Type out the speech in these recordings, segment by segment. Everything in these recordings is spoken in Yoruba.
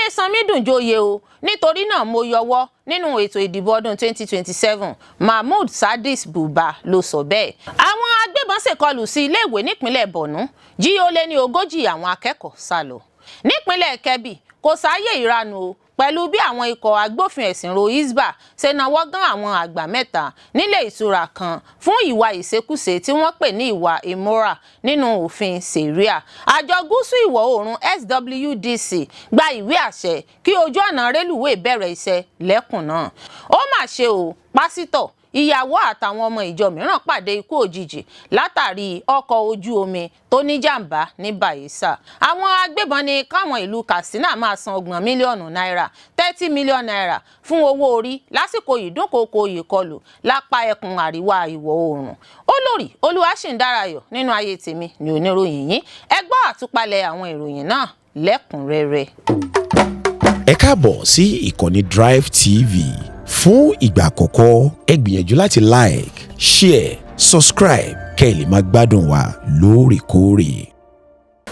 Ilésanmí dùn joyè o, nítorí náà mo yọwọ́ nínú ètò ìdìbò ọdún 2027. Mahmood Sadis Buba ló sọ bẹ́ẹ̀. Àwọn agbébọn ṣèkọlù sí iléèwé nípínlẹ̀ Borno, jí ó lé ní 40 àwọn akẹ́kọ̀ọ́ sá lọ. Nípínlẹ̀ Kebbi, kò sáàyè ìranu o, pẹ̀lú bí àwọn ikọ̀ agbófin ẹ̀sìn ro Hisbah ṣe náwó gan àwọn àgbà mẹ́ta nílé ìtura kan fún ìwà ìṣekúṣe tí wọ́n pè ní ìwà immoral nínú òfin Sharia. Àjọ Gúúsù Ìwọ̀ Oòrùn SWDC gba ìwé àṣẹ kí ojú ọ̀nà rélùwéè bẹ̀rẹ̀ iṣẹ́ lẹ́kùn náà. Ó mà ṣe o, pásítọ̀, ìyàwó àtàwọn ọmọ ìjọ mìíràn pàdé ikú òjijì látàrí ọkọ̀ ojú omi tó níjàmbá ní Bayelsa. Àwọn agbébọn ní káwọn ìlú Katsina máa san 30 mílíọ̀nù náírà, ₦30 million, fún owó orí lásìkò ìdúnkookò ìkọlù lápá ẹkùn àríwá ìwọ̀ oòrùn. Olórí Olúwaṣìndárayọ̀ nínú ayé tèmi ní oníròyìn yín. Ẹ gbọ́ àtúpalẹ̀ àwọn ìròyìn náà lẹ́kùnrẹ́rẹ́. Ẹ káàbọ̀ sí ìkànnì Drive TV. Fún ìgbà àkọ́kọ́, ẹ gbìyànjú láti like, share, subscribe kẹ́ ẹ lè máa gbádùn wa lóòrèkóòrè.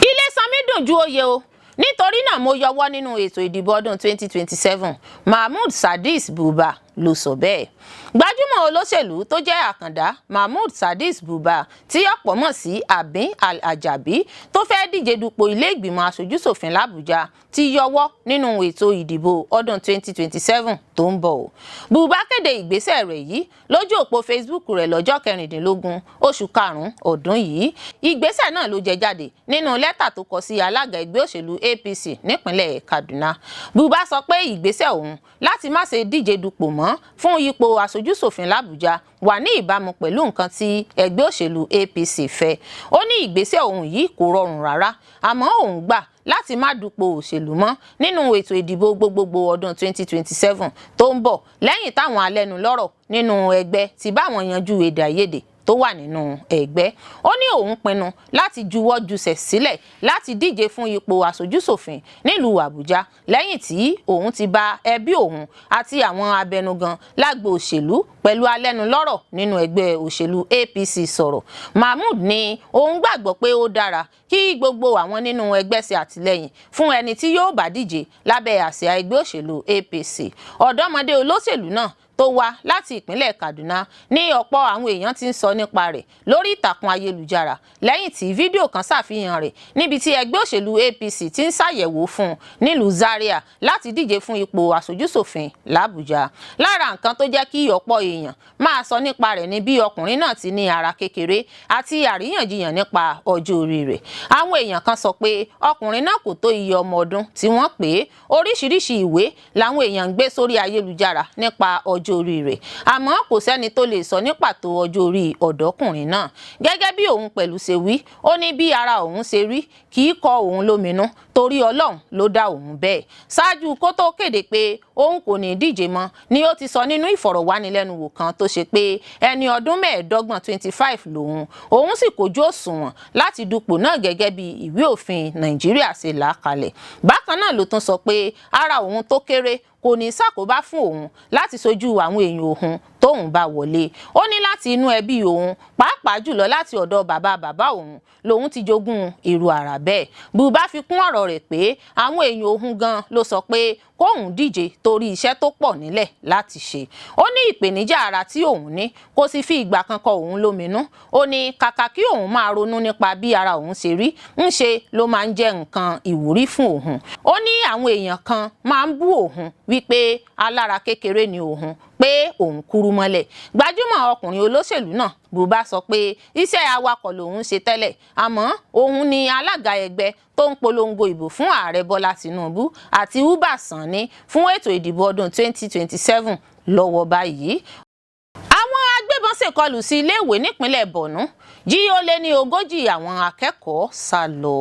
Ilésanmí dùn ju oyè o, nítorí náà mo yọwọ́ nínú ètò ìdìbò ọdún 2027. Mahmood Sadis Buba ló sọ bẹ́ẹ̀. Gbajúmọ̀ olóṣèlú tó jẹ́ àkàndá Mahmood Sadis Buba, tí ọ̀pọ̀ mọ̀ sí Abin Al-Ajabi, tó fẹ́ díje dupò ilé ìgbìmọ̀ aṣojúṣòfin làbújá, ti yọwọ́ nínú ètò ìdìbò ọdún 2027 tó ń bọ̀. Buba kéde ìgbésẹ̀ rẹ̀ yìí lójú òpó Facebook rẹ̀ lọ́jọ́ 16 oṣù karùn-ún ọdún yìí. Ìgbésẹ̀ náà ló jẹ jáde nínú lẹ́tà tó kọ sí alága ẹgbẹ́ òṣèlú APC nípínlẹ̀ Kaduna. Buba sọ pé ìgbésẹ̀ òun láti má ṣe díje dupò mọ́ fún ipò aṣojúṣòfin làbújá wà ní ìbámu pẹ̀lú nǹkan tí ẹgbẹ́ òṣèlú APC fẹ́. Ó ní ìgbésẹ̀ òun yìí kò rọrùn rárá, àmọ́ òun gbà láti má dupò òṣèlú mọ́ nínú ètò ìdìbò gbogbogbò ọdún 2027 tó ń bọ̀ lẹ́yìn táwọn alẹ́nulọ́rọ̀ nínú ẹgbẹ́ ti báwọn yanjú èdè àìyedè tó wà nínú ẹgbẹ́. Ó ní òun pinnu láti juwọ́ jusẹ̀ sílẹ̀ láti díje fún ipò aṣojúṣòfin nílùú Àbújá lẹ́yìn tí òun ti bá ẹbí òun àti àwọn abẹnugan lágbo òṣèlú pẹ̀lú alẹ́nulọ́rọ̀ nínú ẹgbẹ́ òṣèlú APC sọ̀rọ̀. Mahmood ní òun gbàgbọ́ pé ó dára kí gbogbo àwọn nínú ẹgbẹ́ ṣe àtìlẹ́yìn fún ẹni tí yóò bá díje lábẹ́ àsíá ẹgbẹ́ òṣèlú APC. Ọ̀dọ́mọdé olóṣèlú náà tó wá láti ìpínlẹ̀ Kaduna ní ọ̀pọ̀ àwọn èèyàn ti ń sọ nípa rẹ̀ lórí ìtàkùn ayélujára lẹ́yìn tí fídíò kan ṣàfihàn rẹ̀ níbi tí ẹgbẹ́ òṣèlú APC ti ń ṣàyẹ̀wò fún un nílùú Zaria láti díje fún ipò aṣojúṣòfin làbújá. Lára nǹkan tó jẹ́ kí ọ̀pọ̀ èèyàn máa sọ nípa rẹ̀ ní bí ọkùnrin náà ti ní ara kékeré àti àríyànjiyàn nípa ọjọ́ orí rẹ̀. Àwọn èèyàn kan sọ pé ọkùnrin náà kò tó iye ọmọ ọdún tí wọ́n pè é. Oríṣiríṣi ìwé làwọn èèyàn ń gbé sórí ayélujára nípa ọjọ́ orí rẹ̀, àmọ́ kò sẹ́ni tó lè sọ ní pàtó ọjọ́ orí ọ̀dọ́kùnrin náà. Gẹ́gẹ́ bí òun pẹ̀lú ṣe wí, ó ní bí ara òun ṣe rí kì í kọ òun lóminú, torí Ọlọ́run ló dá òun bẹ́ẹ̀. Ṣáájú kó tó kéde pé òun kò ní díje mọ́ ni ó ti sọ nínú ìfọ̀rọ̀wánilẹ́nuwò kan tó ṣe pé ẹni ọdún 25, 25 lòun, òun sì kójú òṣùwọ̀n láti dupò náà gẹ́gẹ́ bí ìwé òfin Nàìjíríà ṣe là á kalẹ̀. Bákan náà ló tún sọ pé ara òun tó kéré kò ní ṣàkóbá fún òun láti ṣojú àwọn èèyàn òun tóun bá wọlé. Ó ní láti inú ẹbí òun, pàápàá jùlọ láti ọ̀dọ̀ bàbá bàbá òun, lòun ti jogún irú àrà bẹ́ẹ̀. Bùbá fi kún ọ̀rọ̀ rẹ̀ pé àwọn èèyàn òun gan ló sọ pé kóun díje torí iṣẹ́ tó pọ̀ nílẹ̀ láti ṣe. Ó ní ìpèníjà ara tí òun ní kò sì fi ìgbà kan kọ òun lóminú. Ó ní kàkà kí òun máa ronú nípa bí ara òun ṣe rí, ń ṣe ló máa ń jẹ́ nǹkan ìwúrí fún òun. Ó ní àwọn èèyàn kan máa ń bú òun wípé alára kékeré ni òun, pé òun kúrú mọ́lẹ̀. Gbajúmọ̀ ọkùnrin olóṣèlú náà Bùbá sọ pé iṣẹ́ awakọ̀ lòun ṣe tẹ́lẹ̀, àmọ́ òun ni alága ẹgbẹ́ tó ń polongo ìbò fún Ààrẹ Bọ́lá Tinubu àti Uba Sani fún ètò ìdìbò ọdún 2027 lọ́wọ́ báyìí. Àwọn agbébọn ṣèkọlù sí iléèwé nípínlẹ̀ Borno, jí ó lé ní 40 àwọn akẹ́kọ̀ọ́ sá lọ.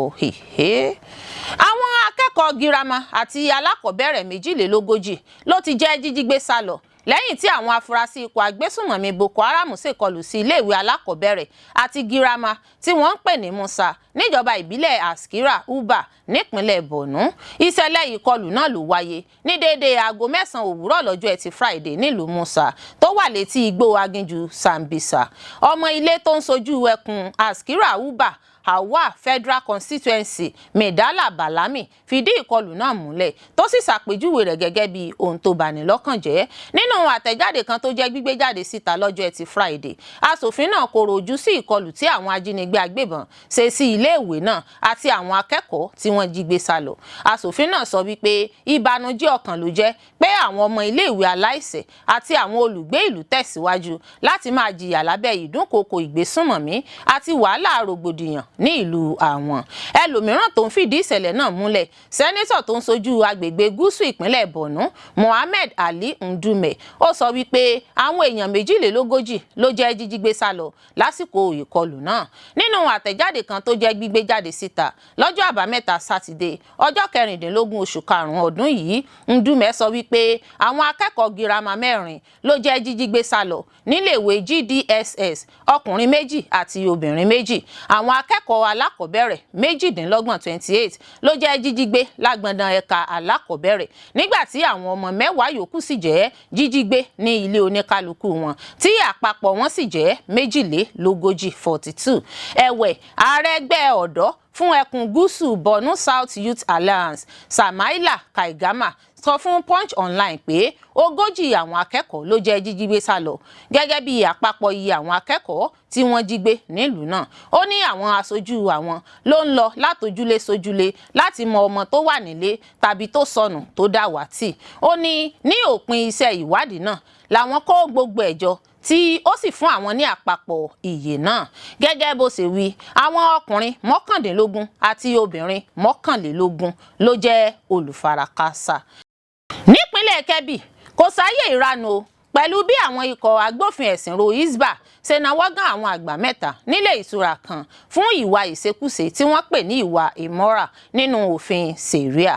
Àwọn akẹ́kọ̀ọ́ girama àti alákọ̀ọ́bẹ̀rẹ̀ 42 ló ti jẹ́ jíjí gbé sá lọ lẹ́yìn tí àwọn afurasí ikọ̀ agbésùnmọ̀mí Boko Haram ṣèkọlù sí iléèwé alákọ̀ọ́bẹ̀rẹ̀ àti girama tí wọ́n ń pè ní Musa níjọba ìbílẹ̀ Askira Uba nípínlẹ̀ Borno. Ìṣẹ̀lẹ̀ ìkọlù náà ló wáyé ní déédéé aago 9 òwúrọ̀ lọ́jọ́ Ẹtì Friday nílùú Musa tó wà létí igbó aginjù Sambisa. Ọmọ ilé tó ń sojú ẹkùn Askira Uba, Hawa Federal Constituency, Maidala Balami, fìdí ìkọlù náà múlẹ̀, tó sì ṣàpèjúwe rẹ̀ gẹ́gẹ́ bí ohun tó bani lọ́kàn jẹ́. Nínú àtẹ̀jáde kan tó jẹ́ gbígbé jáde síta lọ́jọ́ Ẹtì Friday, aṣòfin náà koro ojú sí ìkọlù tí àwọn ajínigbé agbébọn ṣe sí iléèwé náà àti àwọn akẹ́kọ̀ọ́ tí wọ́n jí gbé sá lọ. Aṣòfin náà sọ wípé ìbànújẹ́ ọkàn ló jẹ́ pé àwọn ọmọ iléèwé aláìṣẹ̀ àti àwọn olùgbé ìlú tẹ̀síwájú láti máa jìyà lábẹ́ ìdúnkookò ìgbésùnmọ̀mí àti wàhálà rògbòdìyàn ní ìlú àwọn. Ẹlòmíràn tó ń fìdí ìṣẹ̀lẹ̀ náà múlẹ̀, sẹ́nẹ́tọ̀ tó ń sojú agbègbè gúúsù ìpínlẹ̀ Borno, Mohammed Ali Ndume, ó sọ wípé àwọn èèyàn 42 ló jẹ́ jíjí gbé sá lọ lásìkò ìkọlù náà. Nínú àtẹ̀jáde kan tó jẹ́ gbígbé jáde síta lọ́jọ́ Àbámẹ́ta Sátidé, ọjọ́ 16 oṣù karùn-ún ọdún yìí, Ndume sọ wípé àwọn akẹ́kọ̀ọ́ girama mẹ́rin ló jẹ́ jíjí gbé sá lọ níléèwé GDSS, ọkùnrin 2 àti obìnrin 2. Àwọn akẹ́kọ̀ọ́ alákọ̀ọ́bẹ̀rẹ̀ 28, 28, ló jẹ́ jíjí gbé lágbọ̀ndàn ẹ̀ka alákọ̀ọ́bẹ̀rẹ̀, nígbà tí àwọn ọmọ 10 yòókù sì jẹ́ jíjí gbé ní ilé oníkálukú wọn, tí àpapọ̀ wọn sì jẹ́ 42, 42. Ẹ̀wẹ̀, ààrẹ ẹgbẹ́ ọ̀dọ́ fún ẹkùn gúúsù Borno South Youth Alliance, Samaila Kaigama, sọ fún Punch Online pé 40 àwọn akẹ́kọ̀ọ́ ló jẹ́ jíjí gbé sá lọ gẹ́gẹ́ bí àpapọ̀ iye àwọn akẹ́kọ̀ọ́ tí wọ́n jí gbé nílùú náà. Ó ní àwọn aṣojú àwọn ló ń lọ látòjúlé sójúlé láti mọ ọmọ tó wà nílé tàbí tó sọnù tó dàwátì. Ó ní ní òpin iṣẹ́ ìwádìí náà làwọn kó gbogbo ẹ̀ jọ, tí ó sì fún àwọn ní àpapọ̀ iye náà. Gẹ́gẹ́ bó ṣe wí, àwọn ọkùnrin 19 àti obìnrin 21 ló jẹ́ olùfarakásá. Nípínlẹ̀ Kebbi, kò sáàyè ìranu o, pẹ̀lú bí àwọn ikọ̀ agbófin ẹ̀sìn ro Hisbah ṣe nawọ́ gán àwọn àgbà mẹ́ta nílé ìtura kan fún ìwà ìṣekúṣe tí wọ́n pè ní ìwà immoral nínú òfin Sharia.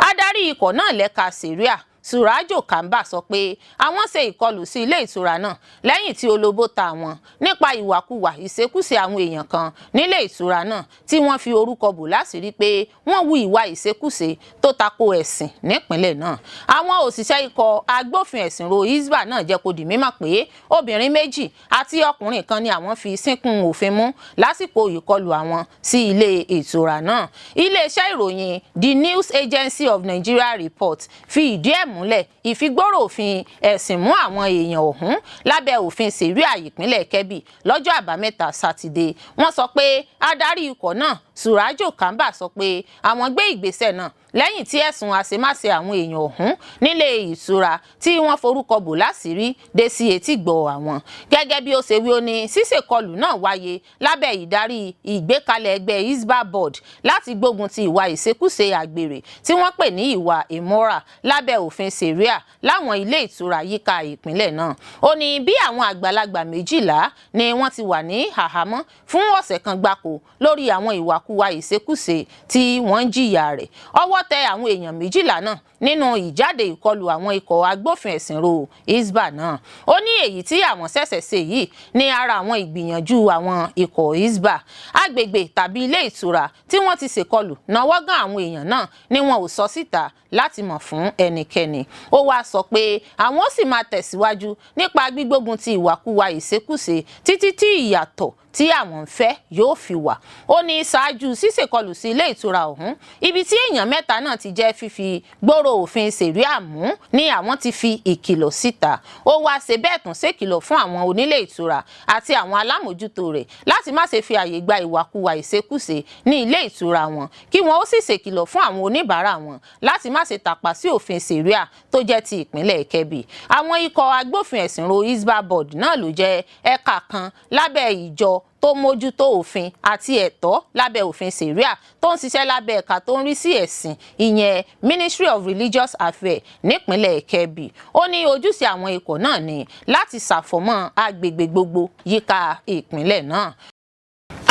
Adarí ikọ̀ náà lẹ́ka Sharia, Surajo Kamba, sọ pé àwọn ṣe ìkọlù sí ilé ìtura náà lẹ́yìn tí olóbó ta àwọn nípa ìwàkuwà ìṣekúṣe àwọn èèyàn kan nílé ìtura náà, tí wọ́n fi orúkọ bò láṣìírí pé wọ́n hu ìwà ìṣekúṣe tó tako ẹ̀sìn nípínlẹ̀ náà. Àwọn òṣìṣẹ́ ikọ̀ agbófin ẹ̀sìn ro Hisbah náà jẹ́ kó di mímọ̀ pé obìnrin 2 àti ọkùnrin kan ni àwọn fi sínkún òfin mú lásìkò ìkọlù àwọn sí ilé ìtura náà. Iléeṣẹ́ ìròyìn The News Agency of Nigeria report fi ìdí ẹ̀ múlẹ̀ ìfigbóró òfin ẹ̀sìn mú àwọn èèyàn ọ̀hún lábẹ́ òfin Sharia ìpínlẹ̀ Kebbi lọ́jọ́ Àbámẹ́ta Sátidé. Wọ́n sọ pé adarí ikọ̀ náà, Surajo Kamba, sọ pé àwọn gbé ìgbésẹ̀ náà lẹ́yìn tí ẹ̀sùn àṣemáṣe àwọn èèyàn ọ̀hún nílé ìtura tí wọ́n forúkọ bò láṣìírí dé sí etí gbọ́ àwọn. Gẹ́gẹ́ bí ó ṣe wí, ó ní ṣíṣèkọlù náà wáyé lábẹ́ ìdarí ìgbékalẹ̀ ẹgbẹ́ Hisbah Board láti gbógun ti ìwà ìṣekúṣe àgbèrè tí wọ́n pè ní ìwà immoral lábẹ́ òfin Sharia láwọn ilé ìtura yíká ìpínlẹ̀ náà. Ó ní bí àwọn àgbàlagbà 12 ni wọ́n ti wà ní àhámọ́ fún ọ̀sẹ̀ kan gbáko lórí àwọn ìwàkuwà ìṣekúṣe tí wọ́n ń jìyà rẹ̀. Ọwọ́ tẹ àwọn èèyàn 12 náà nínú ìjáde ìkọlù àwọn ikọ̀ agbófin ẹ̀sìn ro Hisbah náà. Ó ní èyí tí àwọn ṣẹ̀ṣẹ̀ ṣe yìí ní ara àwọn ìgbìyànjú àwọn ikọ̀ Hisbah. Agbègbè tàbí ilé ìtura tí wọ́n ti ṣèkọlù náwó gán àwọn èèyàn náà ni wọn ò sọ síta láti mọ̀ fún ẹnikẹ́ni. Ó wáá sọ pé àwọn ó sì máa tẹ̀síwájú nípa gbígbógun ti ìwàkuwà ìṣekúṣe títí tí ìyàtọ̀ tí àwọn ń fẹ́ yóò fi wà. Ó ní ṣáájú ṣíṣèkọlù sí ilé ìtura ọ̀hún, ibi tí èèyàn mẹ́ta náà ti jẹ́ fífi gbòòrò òfin Sharia mú, ní àwọn ti fi ìkìlọ̀ síta. Ó wáá ṣe bẹ́ẹ̀ tún ṣèkìlọ̀ fún àwọn onílé ìtura àti àwọn alámòjútó rẹ̀ láti má ṣe fi àyè gba ìwàkuwà ìṣekúṣe ní ilé ìtura wọn, kí wọn ó sì ṣèkìlọ̀ fún àwọn oníbàárà wọn láti má ṣe tàpá sí òfin Sharia tó jẹ́ ti ìpínlẹ̀ Kebbi. Àwọn ikọ̀ agbófin ẹ̀sìn ro Hisbah Board náà ló jẹ́ ẹ̀ka kan lábẹ́ ìjọ tó mójútó òfin àti ẹ̀tọ́ lábẹ́ òfin Sharia, tó ń ṣiṣẹ́ lábẹ́ ẹ̀ka tó ń rí sí ẹ̀sìn, ìyẹn Ministry of Religious Affairs nípínlẹ̀ Kebbi. Ó ní ojúṣe àwọn ikọ̀ náà ní láti ṣàfọ̀mọ́ agbègbè gbogbo yíká ìpínlẹ̀ náà.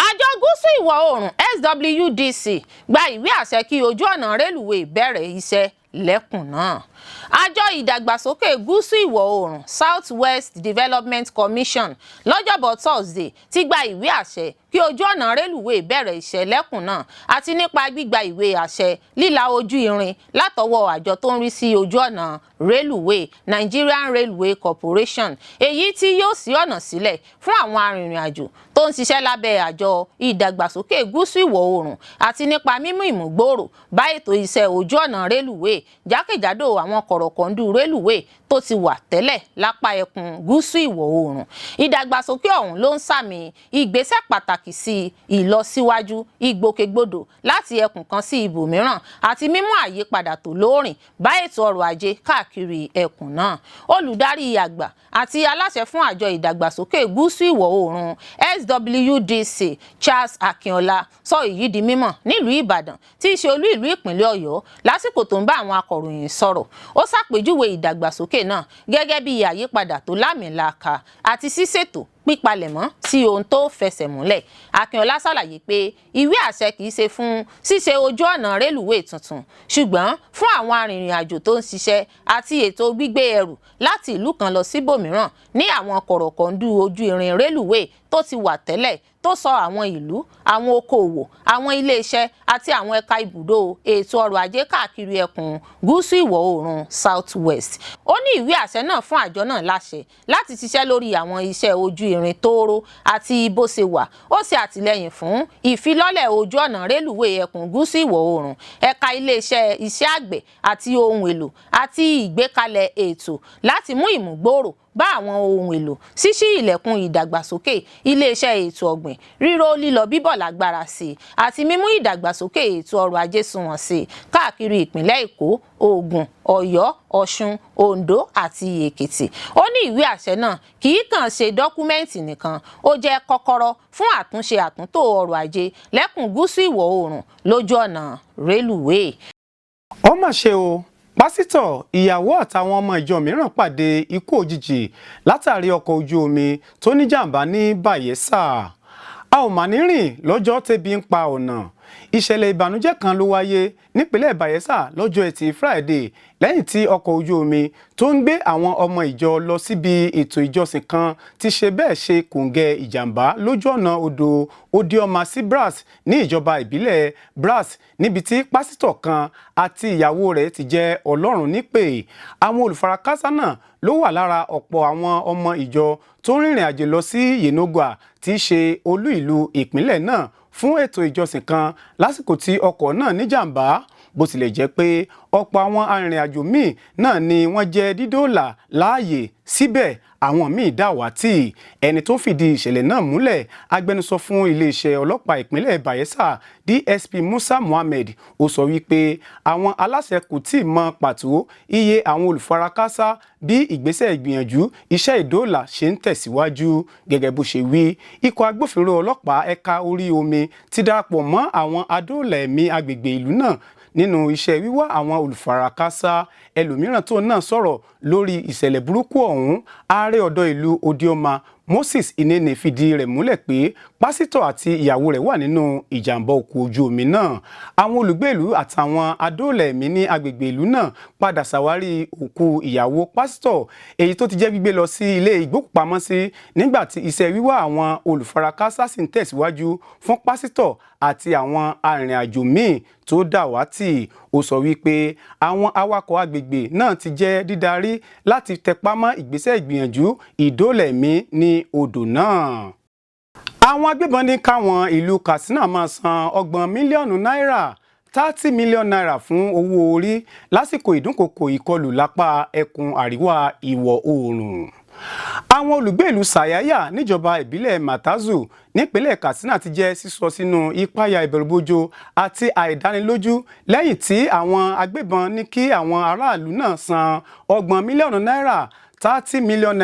Àjọ Gúúsù Ìwọ̀ Oòrùn, SWDC, gba ìwé àṣẹ kí ojú ọ̀nà rélùwé bẹ̀rẹ̀ iṣẹ́. Lẹ́kùn náà, Àjọ Ìdàgbàsókè Gúúsù Ìwọ̀ Oòrùn, South West Development Commission, lọ́jọ́bọ̀ Thursday ti gba ìwé àṣẹ kí ojú ọ̀nà rélùwéè bẹ̀rẹ̀ iṣẹ́ lẹ́kùn náà, àti nípa gbígba ìwé àṣẹ líla ojú irin látọwọ́ àjọ tó ń rí sí ojú ọ̀nà rélùwéè, Nigerian Railway Corporation, èyí tí yóò ṣí ọ̀nà sílẹ̀ fún àwọn arìnrìn-àjò tó ń ṣiṣẹ́ lábẹ́ Àjọ Ìdàgbàsókè Gúúsù Ìwọ̀ Oòrùn, àti nípa mímú ìmúgbòòrò bá ètò iṣẹ́ ojú ọ̀nà rélùwéè jákèjádò àwọn kọ̀rọ̀kọ̀ǹdù rélùwéè tó ti wà tẹ́lẹ̀ lápá ẹkùn Gúúsù Ìwọ̀ Oòrùn. Ìdàgbàsókè ọ̀hún ló ń sàmì ìgbésẹ̀ pàtàkì sí ìlọsíwájú ìgbòkègbodò láti ẹkùn kan sí ibòmíràn, àti mímú àyípadà tó lóòrìn bá ètò ọrọ̀ ajé káàkiri ẹkùn náà. Olùdarí àgbà àti aláṣẹ fún Àjọ Ìdàgbàsókè Gúúsù Ìwọ̀ Oòrùn, SWDC, Charles Akínọlá, sọ èyí di mímọ̀ nílùú Ìbàdàn, tí í ṣe olú ìlú ìpínlẹ̀ Ọ̀yọ́, lásìkò tó ń bá àwọn akọ̀ròyìn sọ̀rọ̀. Ó ṣàpèjúwe ìdàgbàsókè náà gẹ́gẹ́ bí àyípadà tó lámìlaka àti ṣíṣètò pípalẹ̀mọ́ sí ohun tó fẹsẹ̀ múlẹ̀. Akínọlá ṣàlàyé pé ìwé àṣẹ kìí ṣe fún ṣíṣe ojú ọ̀nà rélùwéè tuntun, ṣùgbọ́n fún àwọn arìnrìn-àjò tó ń ṣiṣẹ́ àti ètò gbígbé ẹrù láti ìlú kan lọ síbòmíràn ní àwọn kọ̀rọ̀kọ̀ǹdù ojú irin rélùwéè tó ti wà tẹ́lẹ̀, tó sọ àwọn ìlú, àwọn okoòwò, àwọn iléeṣẹ́ àti àwọn ẹ̀ka ibùdó ètò ọrọ̀ ajé káàkiri ẹkùn Gúúsù Ìwọ̀ Oòrùn, South West. Ó ní ìwé àṣẹ náà fún àjọ náà láṣẹ láti ṣiṣẹ́ lórí àwọn iṣẹ́ ojú irin tóóró àti bó ṣe wà. Ó ṣe àtìlẹ́yìn fún ìfilọ́lẹ̀ ojú ọ̀nà rélùwéè ẹkùn Gúúsù Ìwọ̀ Oòrùn, ẹ̀ka iléeṣẹ́ iṣẹ́ àgbẹ̀ àti ohun èlò, àti ìgbékalẹ̀ ètò láti mú ìmúgbòòrò bá àwọn ohun èlò, ṣíṣí ilẹ̀kùn ìdàgbàsókè iléeṣẹ́ ètò ọ̀gbìn, ríró lílọ bíbọ̀ lágbára sí i, àti mímú ìdàgbàsókè ètò ọrọ̀ ajé sunwọ̀n sí i káàkiri ìpínlẹ̀ Èkó, Ògùn, Ọ̀yọ́, Ọ̀ṣun, Oǹdó àti Èkìtì. Ó ní ìwé àṣẹ náà kì í kàn ṣe dọ́kúmẹ́ǹtì nìkan, ó jẹ́ kọ́kọ́rọ́ fún àtúnṣe àtúntò ọrọ̀ ajé lẹ́kùn Gúúsù Ìwọ̀ Oòrùn lójú ọ̀nà rélùwéè. Ó mà ṣe o! Pásítọ̀, ìyàwó àtàwọn ọmọ ìjọ mìíràn pàdé ikú òjijì látàrí ọkọ̀ ojú omi tó níjàmbá ní Bayelsa. A ò mà ní rìn lọ́jọ́ tẹ́bi ń pa ọ̀nà. Ìṣẹ̀lẹ̀ ìbànújẹ́ kan ló wáyé nípínlẹ̀ Bayelsa lọ́jọ́ Ẹtì Friday, lẹ́yìn tí ọkọ̀ ojú omi tó ń gbé àwọn ọmọ ìjọ lọ síbi ètò ìjọsìn kan ti ṣe bẹ́ẹ̀ ṣe kòǹgẹ́ ìjàmbá lójú ọ̀nà odò Odioma sí Brass ní ìjọba ìbílẹ̀ Brass, níbi tí pásítọ̀ kan àti ìyàwó rẹ̀ ti jẹ́ Ọlọ́run nípè. Àwọn olùfarakásá náà ló wà lára ọ̀pọ̀ àwọn ọmọ ìjọ tó ń rìnrìn àjò lọ sí Yenagoa, tí í ṣe olú ìlú ìpínlẹ̀ náà, fún ètò ìjọsìn kan lásìkò tí ọkọ̀ náà níjàmbá. Bó tilẹ̀ jẹ́ pé ọ̀pọ̀ àwọn arìnrìn-àjò míì náà ni wọ́n jẹ́ dídóòlà láàyè, síbẹ̀ àwọn míì dàwátì. Ẹni tó fìdí ìṣẹ̀lẹ̀ náà múlẹ̀, agbẹnusọ fún iléeṣẹ́ ọlọ́pàá ìpínlẹ̀ Bayelsa, DSP Musa Muhammed, ó sọ wípé àwọn aláṣẹ kò tí ì mọ pàtó iye àwọn olùfarakásá bí ìgbésẹ̀ ìgbìyànjú iṣẹ́ ìdóòlà ṣe ń tẹ̀síwájú. Gẹ́gẹ́ bó ṣe wí, ikọ̀ agbófinró ọlọ́pàá ẹ̀ka orí omi ti darapọ̀ mọ́ àwọn adóòlà ẹ̀mí agbègbè ìlú náà nínú iṣẹ́ wíwá àwọn olùfarakásá. Ẹlòmíràn tó náà sọ̀rọ̀ lórí ìṣẹ̀lẹ̀ burúkú ọ̀hún, ààrẹ ọ̀dọ́ ìlú Odioma, Moses Inene, fìdí rẹ̀ múlẹ̀ pé pásítọ̀ àti ìyàwó rẹ̀ wà nínú ìjàmbá ọkọ̀ ojú omi náà. Àwọn olùgbé ìlú àtàwọn adóòlà ẹ̀mí ní agbègbè ìlú náà padà ṣàwárí òkú ìyàwó pásítọ̀, èyí tó ti jẹ́ gbígbé lọ sí ilé ìgbókùpamọ́sí, nígbà tí iṣẹ́ wíwá àwọn olùfarakásá sì ń tẹ̀síwájú fún pásítọ̀ àti àwọn arìnrìn-àjò míì tó dàwátì. Ó sọ wípé àwọn awakọ̀ agbègbè náà ti jẹ́ dídarí láti tẹpá mọ́ ìgbésẹ̀ ìgbìyànjú ìdóòlà ẹ̀mí ní odò náà. Àwọn agbébọn ní káwọn ìlú Katsina máa san 30 mílíọ̀nù náírà, ₦30 million, fún owó orí lásìkò ìdúnkokò ìkọlù lápá ẹkùn àríwá ìwọ̀ oòrùn. Àwọn olùgbé ìlú Sayaya níjọba ìbílẹ̀ Matazu nípínlẹ̀ Katsina ti jẹ́ sísọ sínú ìpayà, ìbẹ̀rùbojo àti àìdánilójú lẹ́yìn tí àwọn agbébọn ní kí àwọn aráàlú náà san 30 mílíọ̀nù náírà, ₦30 million,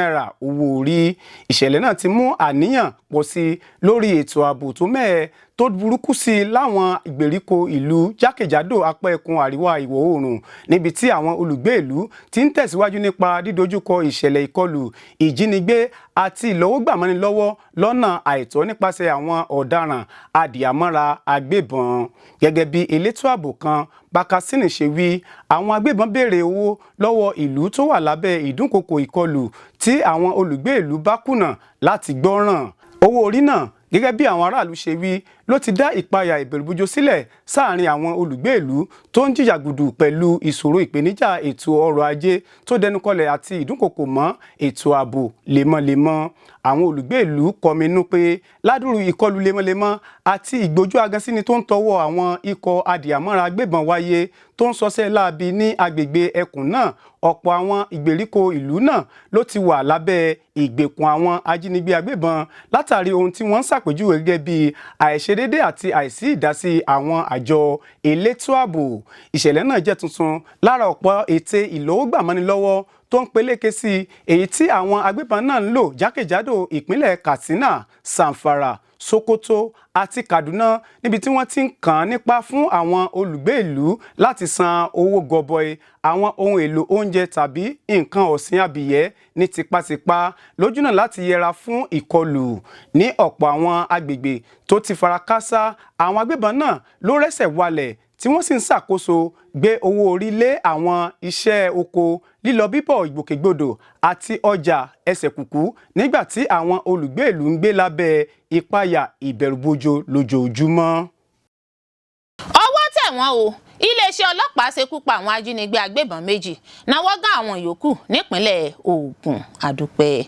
owó orí. Ìṣẹ̀lẹ̀ náà ti mú àníyàn pọ̀ sí lórí ètò ààbò tó mẹ́ẹ̀. tó burúkú sí i láwọn ìgbèríko ìlú jákèjádò apá ẹkùn àríwá ìwọ̀ oòrùn, níbi tí àwọn olùgbé ìlú ti ń tẹ̀síwájú nípa dídojúkọ ìṣẹ̀lẹ̀ ìkọlù, ìjínigbé àti ìlọ́wọ́gbàmọ́nilọ́wọ́ lọ́nà àìtọ́ nípasẹ̀ àwọn ọ̀daràn adìámọ́ra agbébọn. Gẹ́gẹ́ bí elétò ààbò kan Bakasini ṣe wí, àwọn agbébọn béèrè owó lọ́wọ́ ìlú tó wà lábẹ́ ìdúnkokò ìkọlù tí àwọn olùgbé ìlú bá kùnà láti gbọ́ràn. Owó orí náà, gẹ́gẹ́ bí àwọn aráàlú ṣe wí, ló ti dá ìpayà ìbẹ̀rùbojo sílẹ̀ sáàrin àwọn olùgbé ìlú tó ń jìjàgùdù pẹ̀lú ìṣòro ìpèníjà ètò ọrọ̀ ajé tó dẹnukọlẹ̀ àti ìdúnkokò mọ́ ètò ààbò lemọ́lemọ́. Àwọn olùgbé ìlú kọminú pé ládùrú ìkọlù lemọ́lemọ́ àti ìgbójú agansíni tó ń tọwọ́ àwọn ikọ̀ adìàmọ́ra agbébọn wáyé tó ń ṣọṣẹ́ láabi ní agbègbè ẹkùn náà, ọ̀pọ̀ àwọn ìgbèríko ìlú náà ló ti wà lábẹ́ ìgbèkùn àwọn ajínigbé agbébọn látàrí ohun tí wọ́n ń ṣàpèjúwe gẹ́gẹ́ bí àìṣedédé àti àìsí ìdásí àwọn àjọ elétò ààbò. Ìṣẹ̀lẹ̀ náà jẹ́ tuntun lára ọ̀pọ̀ ète ìlówógbàmọ́nilọ́wọ́ tó ń peléke sí èyí tí àwọn agbébọn náà ń lò jákèjádò ìpínlẹ̀ Katsina, Zamfara, Sokoto àti Kaduna, níbi tí wọ́n ti ń kàn án nípa fún àwọn olùgbé ìlú láti san owó gọbọi, àwọn ohun èlò oúnjẹ tàbí nǹkan ọ̀sìn abìyẹ́ ní tipátipá lójúnà láti yẹra fún ìkọlù. Ní ọ̀pọ̀ àwọn agbègbè tó ti fara káásá, àwọn agbébọn náà ló rẹ́sẹ̀ walẹ̀ tí wọ́n sì ń ṣàkóso gbé owó orí lé àwọn iṣẹ́ oko, lílọ bíbọ̀, ìgbòkègbodò àti ọjà ẹsẹ̀ kùkú, nígbà tí àwọn olùgbé ìlú ń gbé lábẹ́ ìpayà ìbẹ̀rùbojo lójoojúmọ́. Ọwọ́ tẹ̀ wọ́n o! Iléeṣẹ́ ọlọ́pàá ṣekú pa àwọn ajínigbé agbébọn 2, náwó gán àwọn yòókù nípínlẹ̀ Ògùn. Àdúpẹ́.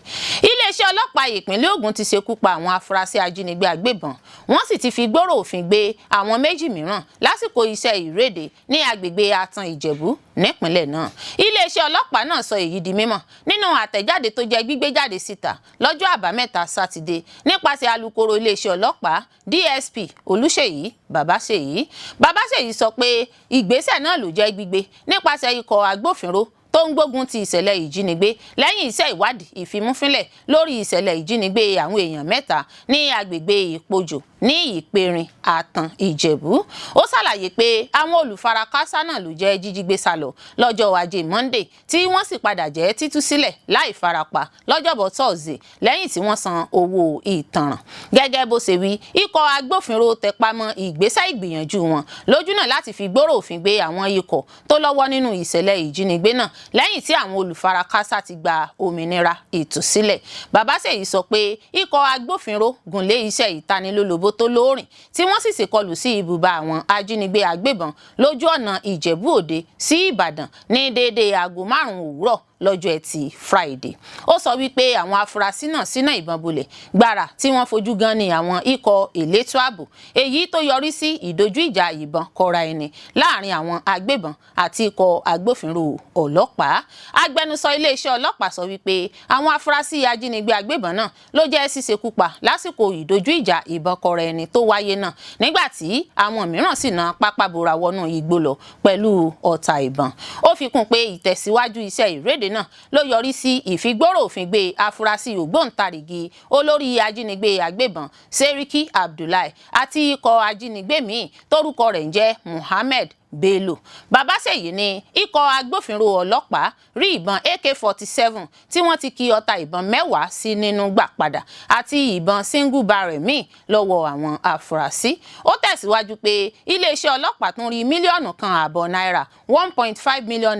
Iléeṣẹ́ ọlọ́pàá ìpínlẹ̀ Ògùn ti ṣekú pa àwọn afurasí ajínigbé agbébọn, wọ́n sì ti fi gbòòrò òfin gbé àwọn 2 mìíràn lásìkò iṣẹ́ ìréde ní agbègbè Atan Ìjẹ̀bú nípínlẹ̀ náà. Iléeṣẹ́ ọlọ́pàá náà sọ èyí di mímọ̀ nínú àtẹ̀jáde tó jẹ́ gbígbé jáde síta lọ́jọ́ Àbámẹ́ta Sátidé nípasẹ̀ alukoro iléeṣẹ́ ọlọ́pàá, DSP Olúṣèyí Babáṣèyí. Babáṣèyí sọ pé ìgbésẹ̀ náà ló jẹ́ gbígbé nípasẹ̀ ikọ̀ agbófinró tó ń gbógun ti ìṣẹ̀lẹ̀ ìjínigbé lẹ́yìn iṣẹ́ ìwádìí ìfimúfínlẹ̀ lórí ìṣẹ̀lẹ̀ ìjínigbé àwọn èèyàn 3 ní agbègbè Ìpojò ní Ìperin, Àtàn Ìjẹ̀bú. Ó ṣàlàyé pé àwọn olùfarakásá náà ló jẹ́ jíjígbé sálọ lọ́jọ́ Ajé Monday, tí wọ́n sì padà jẹ́ títú sílẹ̀ láì farapa lọ́jọ́bọ̀ Thursday lẹ́yìn tí wọ́n san owó ìtanràn. Gẹ́gẹ́ bó ṣe wí, ikọ̀ agbófinró tẹpamọ́ ìgbésẹ̀ ìgbìyànjú wọn lójúnà láti fi gbòòrò òfin gbé àwọn ikọ̀ tó lọ́wọ́ nínú ìṣẹ̀lẹ̀ ìjínigbé náà lẹ́yìn tí àwọn olùfarakásá ti gba òmìnira ìtúsílẹ̀. Babáṣèyí sọ pé ikọ̀ agbófinró gùnlé iṣẹ́ ìtanilólobó tó lóòrìn, tí wọ́n sì ṣèkọlù sí ibùba àwọn ajínigbé agbébọn lójú ọ̀nà Ìjẹ̀bú Òde sí Ìbàdàn ní déédéé aago 5 òwúrọ̀ lọ́jọ́ Ẹtì Friday. Ó sọ wípé àwọn afurasí náà síná ìbọn bolẹ̀ gbàrà tí wọ́n fojú gan ni àwọn ikọ̀ elétò ààbò, èyí tó yọrí sí ìdojú ìjà ìbọn kọra ẹni láàrin àwọn agbébọn àti ikọ̀ agbófinró ọlọ́pàá. Agbẹnusọ iléeṣẹ́ ọlọ́pàá sọ wípé àwọn afurasí ajínigbé agbébọn náà ló jẹ́ ṣíṣekú pa lásìkò ìdojú ìjà ìbọn kọra ẹni tó wáyé náà, nígbà tí àwọn mìíràn sì na pápá bora wọnú igbó lọ pẹ̀lú ọta ìbọn. Ó fi kún pé ìtẹ̀síwájú iṣẹ́ ìréde náà ló yọrí sí ìfigbóró òfin gbé afurasí ògbóǹtarìgì olórí ajínigbé agbébọn Seriki Abdullahi àti ikọ̀ ajínigbé míì tórúkọ rẹ̀ ń jẹ́ Muhammed Bello. Babáṣèyí ní ikọ̀ agbófinró ọlọ́pàá rí ìbọn AK-47 tí wọ́n ti ki ọta ìbọn 10 sí nínú gbà padà àti ìbọn single barrel míì lọ́wọ́ àwọn afurasí. Ó tẹ̀síwájú pé iléeṣẹ́ ọlọ́pàá tún rí 1.5 mílíọ̀nù náírà, ₦1.5 million,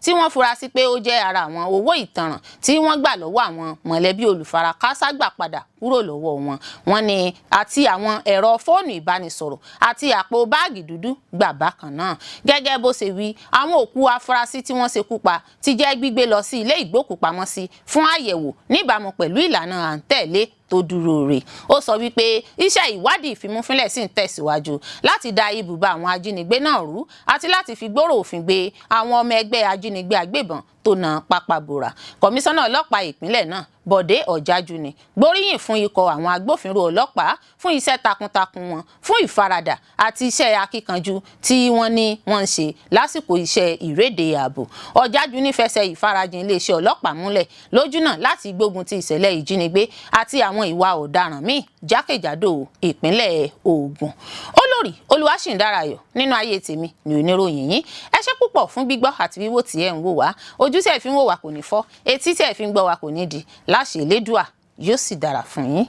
tí wọ́n fura sí pé ó jẹ́ ara àwọn owó ìtanràn tí wọ́n gbà lọ́wọ́ àwọn mọ̀lẹ́bí olùfarakásá gbà padà kúrò lọ́wọ́ wọn. Wọ́n ní àti àwọn ẹ̀rọ fóònù ìbánisọ̀rọ̀ àti àpò báàgì dúdú gbà bákan náà. Gẹ́gẹ́ bó ṣe wí, àwọn òkú afurasí tí wọ́n ṣekú pa ti jẹ́ gbígbé lọ sí ilé ìgbókùpamọ́sí fún àyẹ̀wò níbàámu pẹ̀lú ìlànà à ń tẹ̀lé tó dúró rè. Ó sọ wípé iṣẹ́ ìwádìí ìfimúfínlẹ̀ sì ń tẹ̀síwájú láti da ibùba àwọn ajínigbé náà rú àti láti fi gbòòrò òfin gbé àwọn ọmọ ẹgbẹ́ ajínigbé agbébọn tó na pápá bora. Kọmíṣánná ọlọ́pàá ìpínlẹ̀ náà, Bọ̀dé Ọ̀jájúni, gbóríyìn fún ikọ̀ àwọn agbófinró ọlọ́pàá fún iṣẹ́ takuntakun wọn, fún ìfaradà àti iṣẹ́ akíkanjú tí wọ́n ní wọ́n ń ṣe lásìkò iṣẹ́ ìréde ààbò. Ọ̀jájúni fẹsẹ̀ ìfarajìn iléeṣẹ́ ọlọ́pàá múlẹ̀ lójúnà láti gbógun ti ìṣẹ̀lẹ̀ ìjínigbé àti àwọn àwọn ìwà ọ̀daràn míì jákèjádò ìpínlẹ̀ Ògùn. Olórí Olúwaṣìǹdárayọ̀ nínú ayé tèmi ní oníròyìn yín. Ẹ ṣé púpọ̀ fún gbígbọ́ àti wíwò tí ẹ̀ ń wò wá. Ojú tí ẹ fi ń wò wá kò ní fọ́, etí tí ẹ fi ń gbọ́ wá kò ní di. Láṣẹ Elédùà, yóò sì dára fún yín.